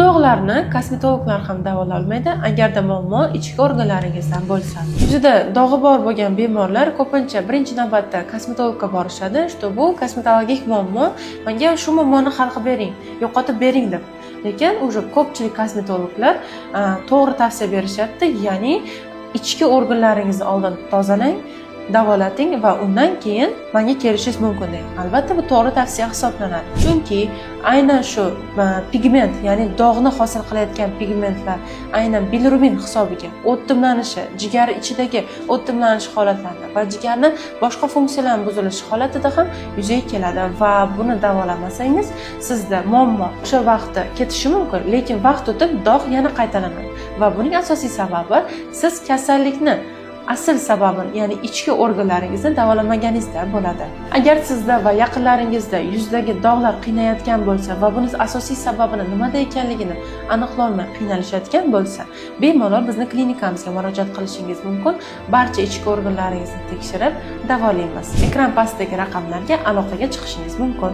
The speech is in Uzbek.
dog'larni kosmetologlar ham davololmaydi, agarda muammo ichki organlaringizdan bo'lsa. Yuzida dog'i bor bo'lgan bemorlar ko'pincha birinchi navbatda kosmetologga borishadi, что bu kosmetologik muammo, menga shu muammoni hal qilib bering, yo'qotib bering deb. Lekin уже ko'pchilik kosmetologlar to'g'ri tavsiya berishyapti, ya'ni ichki organlaringizni oldin tozalang, davolating va undan keyin menga kelishingiz mumkin degan. Albatta, bu to'g'ri tavsiya hisoblanadi, chunki aynan shu pigment, ya'ni dog'ni hosil qilayotgan pigmentlar aynan bilirubin hisobiga o'timlanishi, jigar ichidagi o'timlanish holatlarida va jigarni boshqa funksiyalari buzilishi holatida ham yuzaga keladi va buni davolamasangiz, sizda muammo o'sha vaqtda ketishi mumkin, lekin vaqt o'tib dog' yana qaytalanadi va buning asosiy sababi siz kasallikni asl sababini, ya'ni ichki organlaringizni davolamaganingizda bo'ladi. Agar sizda va yaqinlaringizda yuzdagi dog'lar qiynayotgan bo'lsa va buni asosiy sababini nimada ekanligini aniqlolmay qiynalishayotgan bo'lsa, bemalol bizni klinikamizga murojaat qilishingiz mumkin. Barcha ichki organlaringizni tekshirib davolaymiz. Ekran pastidagi raqamlarga aloqaga chiqishingiz mumkin.